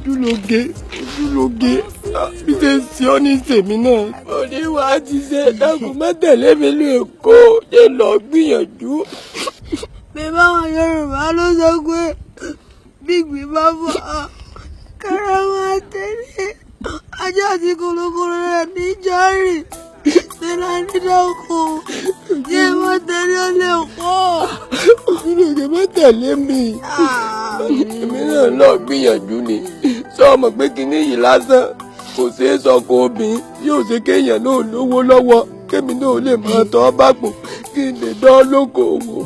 Ojúlóge, ojúlóge, bí ṣe ń ṣe ọ́ ní tèmi náà. Mo ní wàá ti ṣe, dákun má tẹ̀lé mi lọ Èkó, ṣe lọ gbìyànjú. Bàbá àwọn Yorùbá ló sọ pé bí ìgbín bá fọ́ kẹrẹ wọn tẹ̀lé ajá àti kòlòkòlò rẹ̀ níjọ́rìn. Tẹ́lá ní dákun, jẹ́ má tẹ̀lé ọ lè kọ́. Ojúlóge, má tẹ̀lé mi, èmi náà lọ gbìyànjú ni. Sọ ọmọ pé kinní yìí lásán kò ṣeé sọ kó obìnrin yóò ṣe kéèyàn náà lówó lọ́wọ́, kémi náà lè máa tọ́ bàpò kí n lè dán lókoòwò.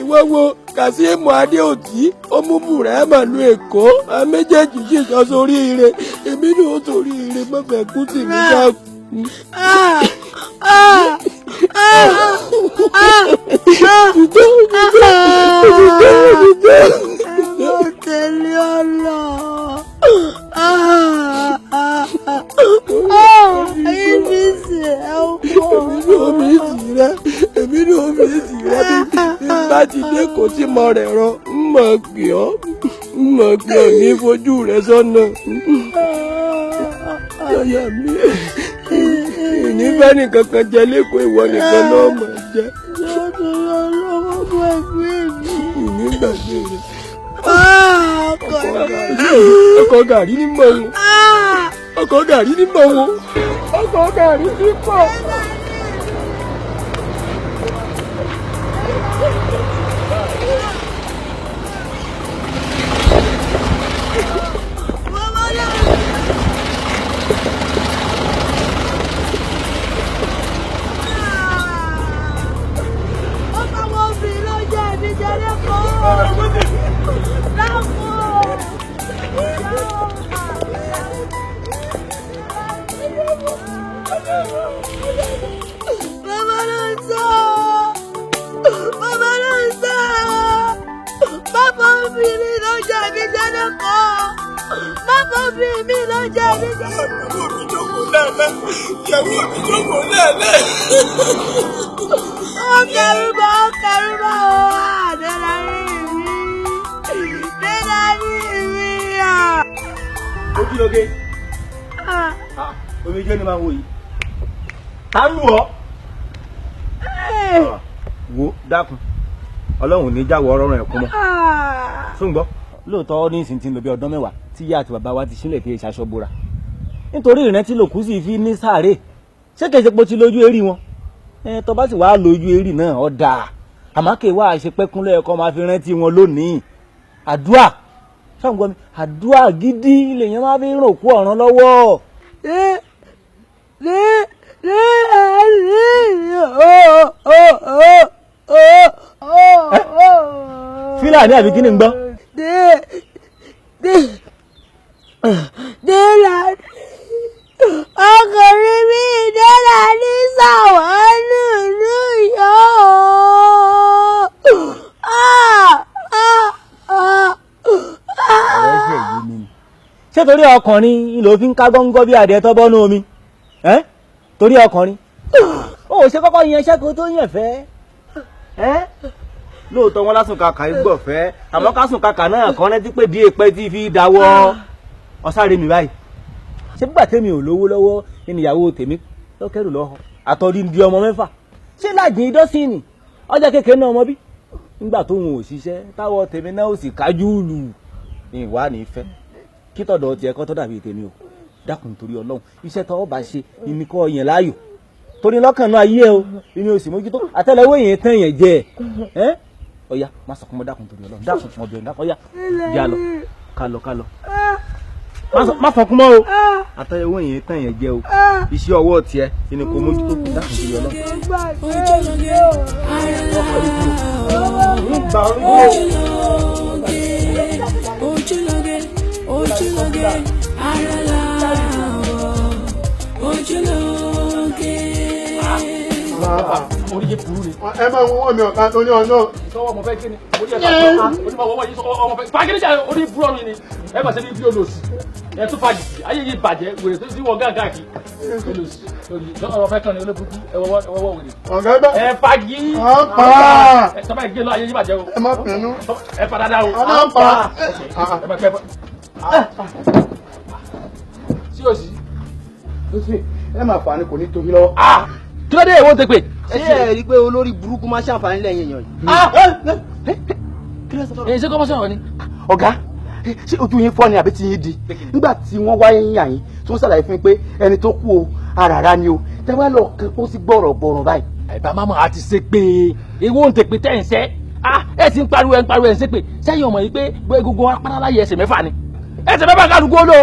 Ìwọ wo Kazeem Adéòtí, ó mú Bùrẹ́mà lu Èkó, àwọn méjèèjì sì sọ sórí ire, èmi náà ó sórí ire. Má fẹ́ kú sí mi ká. Ẹ má tẹ̀lé ọ lọ. Ayé mi sì ẹ pọ̀. Èmi náà mi sì rẹ, èmi náà mi sì rẹ. Bí n bá ti dé kò sí mọ rẹ̀ rọ, ń mọ̀ pè ọ́, ń mọ̀ pè ọ́ ní fojú rẹ sọ́nà. Yọ̀yà mi ìní fẹ́ nìkan kan jẹ lẹ́kọ̀ọ́, ìwọ nìkan náà mọ̀ jẹ. Lọ́dún lọ́wọ́ gbàgbé mi. Ìní gbàgbé rẹ. Ọkọ̀ gàrí ní mọ̀ wọn. Ọkọ̀ gàrí ní mọ̀ wọn. Ọkọ̀ gàrí ní pọ̀. Ó bá wọn fi lọ́jọ́ ẹ̀mí jẹ lẹ́kọ̀ọ́. Dákun. Bàbá ló ń sọ. Bàbá ló ń sọ. Bàbá mi lọ́jọ́ ẹ̀mí jẹ lẹ́kọ̀ọ́. Bàbá mi lọ́jọ́ ẹ̀mí jẹ lẹ́kọ̀ọ́. Ìyàwó mi jókòó lẹ́ẹ̀lẹ́. Ìyàwó mi jókòó lẹ́ẹ̀lẹ́. Ó kẹrùbọ̀, ó kẹrùbọ̀ o, àdẹ́lárí mi, dẹ́lárí mi à. Ojúlóge, omi jẹ́ ni máa ń wò yìí. Ta ń lù ọ́? Wo, dákun, Ọlọ́run ní jáwọ́ ọ̀rọ̀ ẹ̀kún mọ́. Fún gbọ́. Lóòótọ́ ní ìsìn tí ń lò bí ọdún 10 tí ìyá àti bàbá wa ti sílẹ̀ kí ìṣaṣọ bora. Nítorí ìrántí lòkú sì fi ní sáré. Ṣé kìí ṣe pé ó ti lójú eré wọn? Ẹ tó bá sì wá lójú eré náà ọ̀ dáa. Àmọ́ kì í wá ṣe pẹ́kúnlẹ̀ ẹ̀kọ́ máa fi rántí wọn lónìí. Àdúà ṣọ́ǹgbọ́n mi, àdúà gidi lèèyàn máa fi ń rò kú ọ̀ràn lọ́wọ́. Ní ní ní o o o o o o. Fílàní àbí kí ni ń gbọ́? Dé dé délà ọkùnrin mi délà ní sàwánù lùyọ́. Ọ̀rọ̀ ṣe yé mi ni. Ṣé torí ọkùnrin ló fi ń ká gọ́ngọ́ bí adìẹ tó bọ́nú omi? Ẹ́ torí ọkùnrin. Ó ṣe kọ́kọ́ yan iṣẹ́ kó tó yàn fẹ́. Ẹ́ lóòótọ́ wọn lásùn kàkà gbọ̀fẹ́, àmọ́ kásùn kàkà náà kàn rántí pé bí èpẹ́ tí fi dáwọ́ ọ̀sáré mi báyìí. Ṣé nígbà tèmi ò lówó lọ́wọ́ ìyàwó tèmi lọ́kẹ́rù lọ́họ́ àtọ́rí ń di ọmọ 6. Ṣé láàjìn idọ́sìnì ọjà kékeré náà ọmọ bí? Nígbà tóun ò ṣiṣẹ́ táwọ̀ tèmi náà ò sì kájú lù ní ìwà ní fẹ́ kí tọ̀dọ̀ tiẹ̀ kọ́ tó dàbí tèmi o. Dákun torí Ọlọ́run, iṣẹ́ tọ́wọ́ bá ṣe ìní kọ́ yẹn láàyò torí lọ́kàn náà ayé o, ìní o sì mójútó àtẹ́lẹwọ́ yẹn tán yẹn jẹ ẹ. Ọ̀ya má sọkún mọ́, dákun torí Ọlọ́run, dákun mọ́ bẹ̀rẹ̀, dákun ọ̀ya já lọ ká lọ ká lọ, má sọkún mọ́ o, àtẹ́lẹwọ́ yẹn tán yẹn jẹ o, iṣẹ́ ọwọ́ tiẹ̀ ìní kò mójútó, dákun torí Ọlọ́run. Ojúlóge, ojúlóge, ara làwọ̀, ojúlóge. Orí yé burú ni. Ẹ máa ń wọ́n mi ọ̀tá torí ọ̀nà. Sọ́wọ́ mo fẹ́ kí ni orí ẹ̀ bá onímọ̀ wọ́wọ́ yìí sọ ọmọ fẹ́ fagídí jà, orí burú ọ̀run ni ẹ bá ṣe bí olóòsì ẹ tún fagì sí ayé yìí bàjẹ́ wèrè tó ti wọ gángan kí olóòsì lórí ọmọ fẹ́ kàn ní olóògùn ẹ wọ́wọ́ ẹ wọ́wọ́ wèrè. Ọ̀gá ẹ bá. Ẹ fagí. À ń pa. Ẹ tọ́ bá gé lọ ayé yìí bàjẹ́ o. Ẹ má bínú. Ẹ padà dá o. À ń pa. Ẹ má pẹ́. Tí o sì. Ẹ máa fà á ní kò ní tóbi lọ́wọ́. Kí ló dé èwo ń tẹ pé. Ṣé ẹ rí i pé olórí burúkú máa ṣàǹfààní lẹ́yìn èèyàn yìí. Èyí ṣé kọ́ mọ́ sọ̀rọ̀ ni. Ọ̀gá, ṣé ojú yín fọ́ ni àbí ti yín di? Nígbà tí wọ́n wáyé yín àyín tí wọ́n ṣàlàyé fún mi pé ẹni tó kú o àràrá ni o, tẹ́ wá lọ kan kó sí gbọ̀rọ̀ gbọ̀rọ̀ báyìí. Ẹ̀bá máma àti ṣe pé ewo ń tẹ pé tẹ́ ń sẹ́. Ẹ ti ń pariwo ẹ ń pariwo ẹ ń ṣe pé sẹ́yìn ọmọ yìí pé egungun apáráláyé ẹsẹ̀ mẹ́fà ni. Ẹsẹ̀ mẹ́fà kálukú ó lò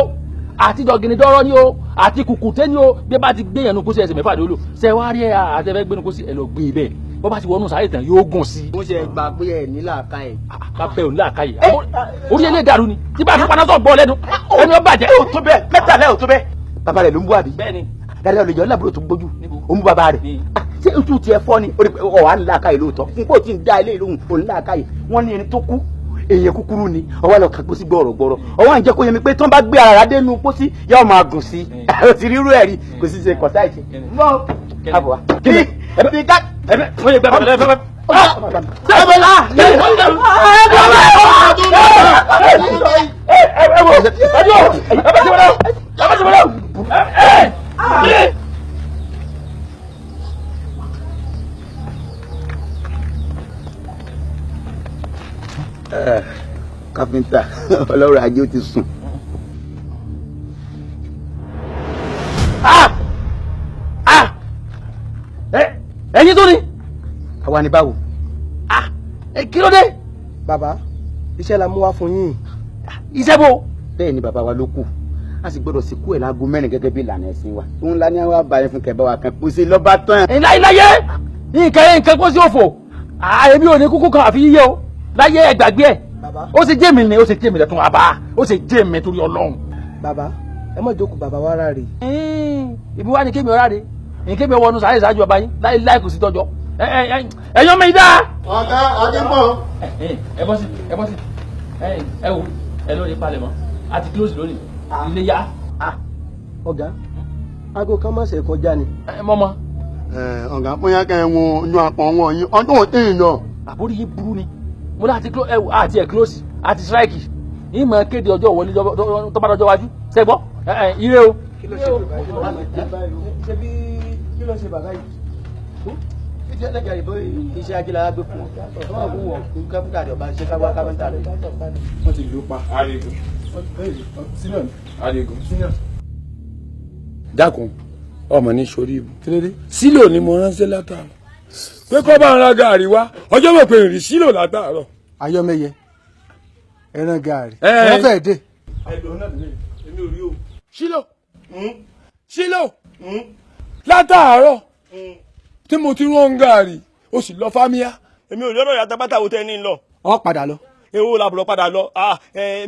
àti dọ̀gìnìdọ́rọ́ ni o àti kùkùté ni o, bí ẹ bá ti gbé yẹn nu kó sí ẹsẹ̀ mẹ́fà ni ó lò. Ṣé wàá rí ẹ àti ẹ fẹ́ gbénu kó sí ẹ lọ gbé ibẹ̀ bọ́ bá ti wọnú sáré tán yóò gùn sí. Mo ṣe gbà pé ẹ ní làákàyè. Bàbá ò ní làákàyè. Orí ilé dàrú ni tí bá fi paná sọ̀ gbọ́ lẹ́nu ẹni ó bàjẹ́. Ó tó bẹ́ẹ̀ mẹ́tàlá ò tó bẹ́ẹ̀. Bàbá rẹ̀ ló ń bú àbí. Bẹ́ẹ̀ni. Dáadáa olè jọ lábúrò tó gbójú ó ń bú bàbá rẹ̀. Ṣé ojú tiẹ̀ fọ́ ni ọ̀wá ń làákàyè lóòótọ́ n kò tí ń dá ilé ìlú òun làákàyè. Wọ́n ní ẹni tó kú èèyàn kúkúrú ni ọwọ́ lọ kàn pósí gbọ̀rọ̀ gbọ̀rọ̀ ọwọ́ à ń jẹ́ kó yẹ mi pé tí wọ́n bá gbé ara dénú pósí yóò máa gùn sí i. O ti rírú ẹ̀ rí kò sí ṣe kọ̀tà ìṣe. Mọ́ àbọ̀ wa. Kí ni ká Káfíńtà ọlọ́run ajé ó ti sùn. Ẹ̀yin tó ni. Àwa ni báwo. Kí ló dé. Bàbá, iṣẹ́ la mú wá fún yín. Iṣẹ́ bo. Bẹ́ẹ̀ ni bàbá wa ló kù, a sì gbọ́dọ̀ sìnkú ẹ̀ láago 4 gẹ́gẹ́ bí ìlànà ẹ̀sìn wa. Òun la ní àwọn àbáyé fún kẹ̀bá wa kan kó sí lọ́ba tán. Láyé nǹkan kó sí òfò, èmi ò ní kúkú kan àfi yíyẹ o láyé ẹ gbàgbé ẹ. Ó ṣe jẹ́ mi ni ó ṣe jẹ́ mi lẹ́tún àbá ó ṣe jẹ́ mi torí Ọlọ́run. Bàbá, ẹ má jókòó bàbá wa ráre. Ibi wa ni kémi ọ̀rá re ní kémi wọnú sàárè ṣáájú bàbá yín láyé láì kò sí tọ́jọ́ ẹ̀yọ́ mi dá. Ọ̀gá Adébọ̀. Ẹ bọ́ sí ẹ bọ́ sí ẹ wò ẹ lórí palẹ̀ mọ́ a ti close lónìí ilé yá. Ọ̀gá, aago kan má ṣe kọjá ni. Mọ́mọ́. Ọ̀gá bóyá kẹ́ ẹ wo inú apọ̀ wọn yín ọdún òtí yìí lọ. Àbórí yín burú ni mo láti ẹ wò àti ẹ close àti strike yín mọ̀ kéde ọjọ́ wọlé tó bá dọjọ́ wájú ṣẹ́gbọ́ ire o. Kí ló ṣe bàbá yìí? Ṣé bí kí ló ṣe bàbá yìí? Iṣẹ́ ẹlẹ́gàá ìbò iṣẹ́ ajé la gbé fún ọ. Wọ́n kò wọ̀ kó kápẹ́ntà rẹ̀ ọba ṣe káwá kápẹ́ntà rẹ̀. Wọ́n ti lù ú pa. Adigun. Adigun. Dákun, ọmọ ní sórí ibù. Sílò ni mo ránṣẹ́ látàárọ̀. Pé kọ́ bá ń ra gàárì wá, ọjọ́ mọ̀ pé ìrìn sílò látàárọ̀. Ayọ̀mẹyẹ, ẹran gàárì. Wọ́n fẹ́ẹ̀ dé. Sílò. Sílò. Látàárọ̀ tí mo ti rán gàárì, o sì lọ fámíà. Èmi ò rí ọ̀rọ̀ ìyá tábátà wo tẹ́ ní lọ. Ọ padà lọ. Èwo làbùrọ̀ padà lọ.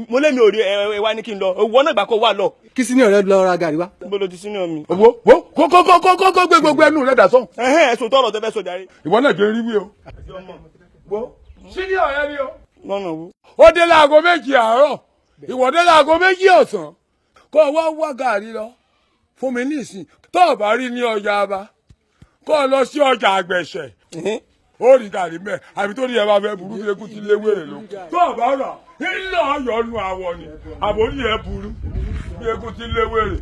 Mo lé mi ò rí ẹ wá ní kí n lọ. Owó náà gbà kó wà lọ. Kí sínú ọ̀rẹ́ lọ ra gàárì wá. Níbo ló ti sínú mi. Wo wo kó kó kó kó kó gbé gbogbo ẹnu rẹ dà sọ. Ẹ̀hẹ́n, ẹ̀sùn tọrọ tẹ fẹ́ sọ jàre. Ìwọ náà jẹ́ rí wí o. Wo sínú ọ̀rẹ́ mi o. Lọ́nà wo. Ó dé láago 2 àárọ̀, ìwọ dé láago 2 ọ̀sán. Kó o wá wá gàárì lọ fún mi nísìn tó o bá rí ní ọjà aba kó o lọ sí ọjà àgbẹ̀ṣẹ̀ ó rí gàrí mẹ́ àbí tó ní ẹ bá fẹ́ burú bí eku ti lé wèrè ló tó o bá rà ńlọ yọnu àwọ̀ ni àbórí ẹ burú bí eku ti lé wèrè.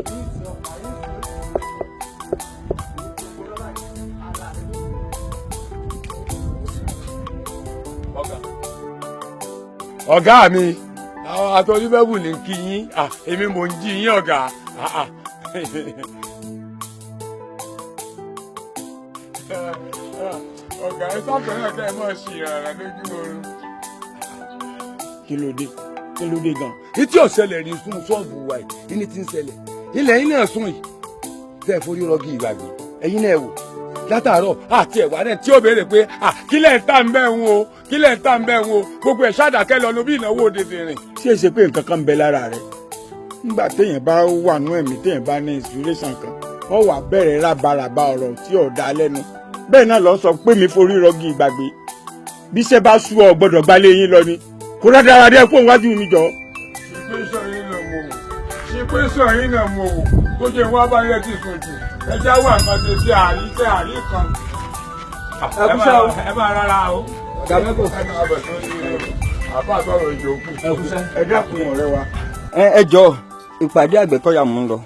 Ọ̀gá mi àwọn àtọ́níbẹ̀bù ní kí yín, èmi mò ń jí yín ọ̀gá. Ọ̀gá ẹ sáfẹ́ràn kẹ́ ẹ mọ̀ sí ìrànlá lójú oorun. Kí ló dé? Kí ló dé gan-an? Etí ọ̀sẹ̀lẹ̀ rí sún ṣọ́ọ̀bù wa yìí ní ti ń ṣẹlẹ̀. Ilẹ̀ yín náà sùn yìí. Tẹ́ ẹ forí rọgí ìgbàgbé. Ẹ̀yin náà wò. Látàárọ̀ àti ẹ̀wà náà tí ó béèrè pé kí lẹ̀ ń tà ń bẹ̀ ń wo kí lẹ̀ ń tà ń bẹ̀ ń wo gbogbo ẹ̀ ṣàdàkẹ́ lọ lóbi ìnáwó òde ti rìn. Ṣé é ṣe pé nǹkan kan ń bẹ lára rẹ? Nígbà téèyàn bá wà nú ẹ̀mí téèyàn bá ní inspiration kan, ó wá bẹ̀rẹ̀ rábaràba ọ̀rọ̀ tí ò dá lẹ́nu. Bẹ́ẹ̀ náà lọ sọ pé mi forí rọgí ìgbàgbé. Bí iṣẹ́ bá sú ọ gbọ́dọ̀ gbalé yín lọ ni. Kó rádaràdé dé fóun wájú mi jọ. Ṣípẹ́sọ̀ yín náà mo wò kó jẹ́ wá bá yẹ ti sùn jù. Ẹ já wà nǹkan ṣe sí àríṣẹ́ àrí kan. Ẹ máa rárá o. Àbá sọ̀rọ̀ ìjókòó. Ẹ dákun ọ̀rẹ́ wa. Ẹ jọ ìpàdé Àgbẹ̀kọ̀yà mò ń lọ.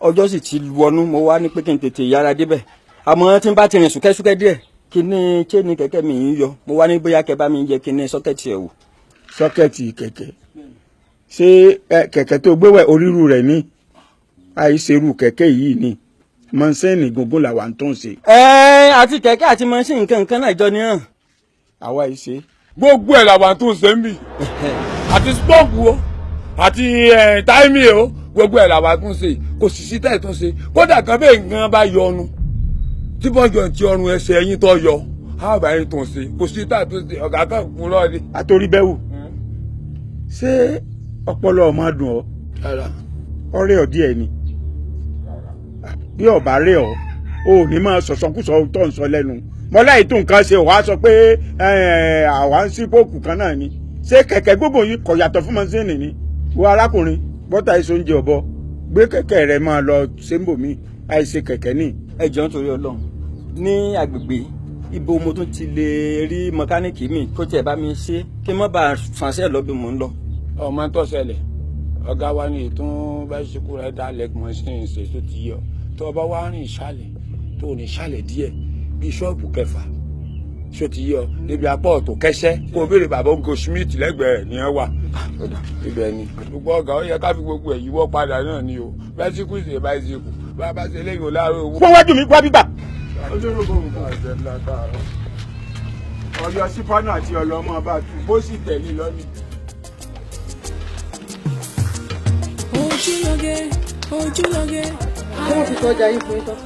Ọjọ́ sì ti wọnú, mo wá ní pé kí n tètè yára débẹ̀, àmọ́ tí n bá ti rìn súkẹ́súkẹ́ díẹ̀, kíní chain kẹ̀kẹ́ mi ń yọ. Mo wá ní bóyá kẹ́ bá mi yẹ kíní socket ẹ̀ wò. Socket kẹ̀kẹ́? Ṣé kẹ̀kẹ́ tó gbé wẹ̀ orírù rẹ̀ ní àìṣerú kẹ̀kẹ́ yìí ni mọ́sẹ́ẹ̀nì gúngún làwa ń tún ṣe. Ẹ àti kẹ̀kẹ́ àti machine, nǹkan nǹkan náà jọ ní hàn. Àwa yìí ṣe. Gbogbo ẹ̀ làwọn tó ń ṣe ń bì, àti spoke o, àti timing o, gbogbo ẹ̀ làwọn tó ń ṣe. Kò sì sí tẹ̀ tó ń ṣe. Kódà kan bẹ́ẹ̀ gan bá yọnu tí bọ́jọ̀ ti ọrùn ẹsẹ̀ ẹyin tó yọ, àbá yín tó ń ṣe. Kò sí tẹ̀ tó ń ṣe. Ọ̀gá kan kú lọ́ọ̀ ni. Àtòrí bẹ́ẹ̀ wò, ṣé ọpọlọ ọmọ dùn ọ? Ọ̀rẹ́ ọ díẹ̀ ni. Bí ọba rẹ ọ ò ní máa sọ̀sọ̀kúsọ tó ń sọ lẹ́nu mọ́lá yìí tó nǹkan ṣe. Wàá sọ pé àwa ń sí kóòkù kan náà ni. Ṣé kẹ̀kẹ́ gbogbo yìí kò yàtọ̀ fún mọ́sínì ni? Wo arákùnrin, bọ́tà èso oúnjẹ ọ̀bọ, gbé kẹ̀kẹ́ rẹ máa lọ sẹ́ńbòmí, àìṣe kẹ̀kẹ́ ní. Ẹ jọ̀ọ́, nítorí Ọlọ́run, ní agbègbè ibo mo tún ti lè rí mẹkáníìkì mi kó tiẹ̀ bá mi ṣe, kí n má bàa fàṣẹ lọ bí mò ń lọ? Ọmọ tó ṣẹlẹ̀, ọ̀gá wa ní ètò bicycle rider leg machine ṣe tó ti yọ. Tó o bá wá rìn ìsàlẹ̀, tó o ní ìsàlẹ̀ díẹ̀ bíi ṣọ́ọ̀bù kẹfà, ṣó ti yọ, níbi apá ọ̀tún kẹsẹ́, kó o béèrè bàbá Goldsmith, lẹ́gbẹ̀ẹ́ ní ẹ wà. Ibẹ̀ ni gbogbo ọ̀gá. Ó yẹ ká fi gbogbo ẹ̀ yíwọ́ padà náà ni o. Bicycle ṣe bicycle, bá a bá ṣe léyìn o láàárọ̀ owó. Wọ́n wájú mi wá bíbà. Ọyọ sípánà àti ọlọmọ bá tu bó sì tẹ̀lé lọ́nìí. Ojúlóge, ojúlóge. Ṣé wọ́n ti tọ́ ọjà yín fún yín tán?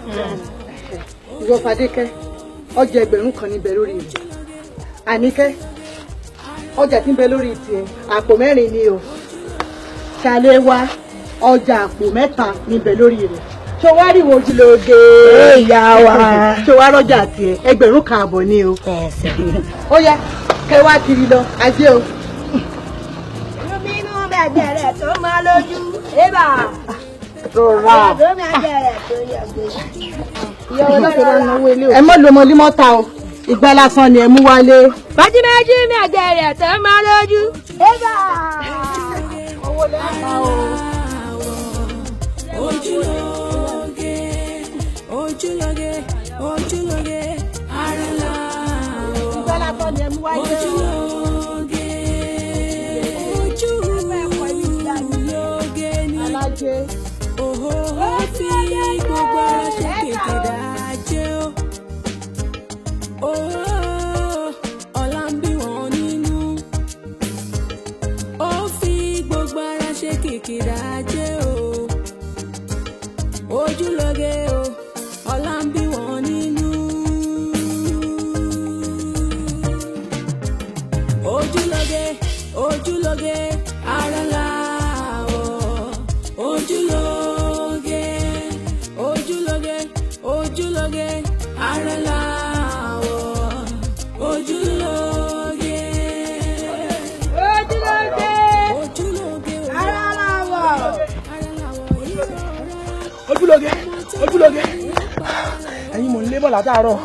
Ìwọ Fadékẹ́, ọjà 1000 níbẹ̀ lórí rẹ̀. Àníkẹ́, ọjà tí ń bẹ lórí tiẹ̀ àpò 4 ni o. Ṣàlẹ́wà, ọjà àpò 3 níbẹ̀ lórí rẹ̀. Ṣé wàá rí ìwọ ojúlóge? Ìyá wa. Ṣé wàá rọ́jà tiẹ̀, 1500 ni o. Ó yá, kẹ wá kiri lọ, ajé o. Inú bẹ̀jẹ̀ rẹ̀ tó máa lójú. Ébà. Rọra. Tó máa jẹ rẹ̀ tó yẹ gbé. Ẹ mọ́ lo mọ́límọ́ta o, ìgbà lásán ni ẹ mú wálé. Bájú méjì bẹ̀jẹ̀ rẹ̀ tó máa lójú. Ébà. Owó lẹ́ẹ̀ma o. Ojúlóge, ojúlóge, ojúlóge, ara làwọ̀. Ìgbà lásán ni ẹ mú wálé. Ojúlóge, ojúlóge ni. Alájẹ. Òhò ó fi gbogbo ara ṣe kékeré dájẹ́ o. Òhò ọ̀la ń bí wọn nínú. Ó fi gbogbo ara ṣe kékeré dájẹ́ o. Ojúlóge o, ọ̀la ń bí wọn nínú. Ojúlóge, ojúlóge, ara làwọ̀. Ojúlóge, ojúlóge, ojúlóge, ara làwọ̀. Ojúlóge. Ojúlóge. Ojúlóge o. Ara làwọ̀. Ojúlóge, ojúlóge, ẹ̀yin mò ń lé bọ̀ látàárọ̀.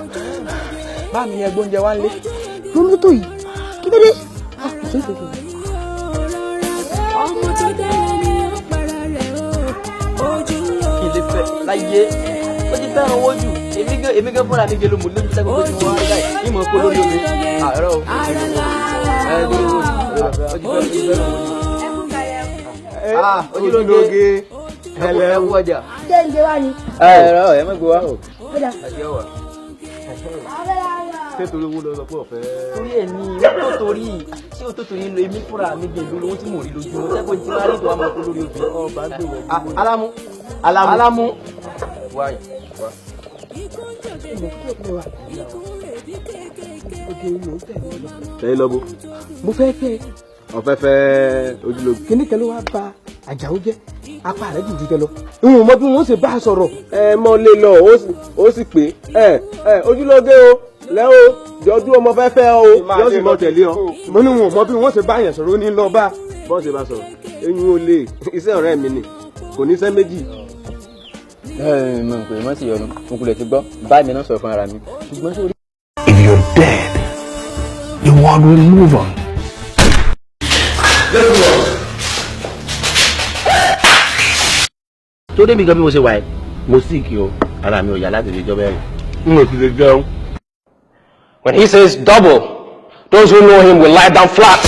Bá mi yẹn gbóúnjẹ wá ń lé. Lónú tó yìí, kí ló dé? Ọmọ tó dára ni ó para rẹ̀ o. Ojúlóge. Kí lè fẹ́ láyé, ó ti fẹ́ràn owó jù. Èmi gan fúnra mi gé ló mú lójú sẹ́kọ̀ọ́ pé tí mo wá rí báyìí ní mọ̀ kó lórí omi àárọ̀ o. Ẹ lórí owó ni ó ti fẹ́ràn owó jù. Ah, ojúlóge, ẹ kú ọjà. Ṣé ń gbé wá ni? Ẹ ẹ ẹ má gbé wá o. Ó dà. Àti ọwà. Ṣé torí owó lọ sọ pé ọ̀fẹ́? Torí ẹ̀ ní ó tó torí, ṣé ó tó torí lo èmi fúnra mi gé lówó tí mò ń rí lójúmọ́ sẹ́kọ̀ọ́ tí máa rí tó wà máa kó lórí obì. Ọba gbé wọ̀. Alamu, alamu, alamu. Wáyé wá. Tẹ̀lé lọ́bù. Mo fẹ́ fẹ́. Ọ̀fẹ́ fẹ́ ojúlóge. Kíní kan ló wá ba Àjàó jẹ́, apá rẹ̀ jù jù lọ. Ìwọ̀n mọ bí wọ́n ṣe bá a sọ̀rọ̀. Ẹ mọ lè lọ, ó sì pé ẹ ẹ ojúlóge o, lẹ́ o, jọdún ọmọ fẹ́ fẹ́ o, yóò sì mọ tẹ̀lé ọ. Mo ní wọn mọ bí wọ́n ṣe bá yẹn sọ̀rọ̀, ó ní lọ bá. Bọ́n ṣe bá sọ̀rọ̀, eyín ó lè iṣẹ́ ọ̀rẹ́ mi ni, kò ní iṣẹ́ méjì. Ẹ mọ̀ pé má sì yọnu, mo kulẹ̀ ti gbọ́ báyìí, mi náà sọ̀rọ̀ fún ara mi, ṣùgbọ́n sórí. If you're dead, the world will move on. Tó débi gan bí mo ṣe wà yìí, mo sick o, ara mi ò yá láti fi jọ bẹ́ẹ̀, n ò sì lè jẹun. When he says double, those who know him will lie down flat.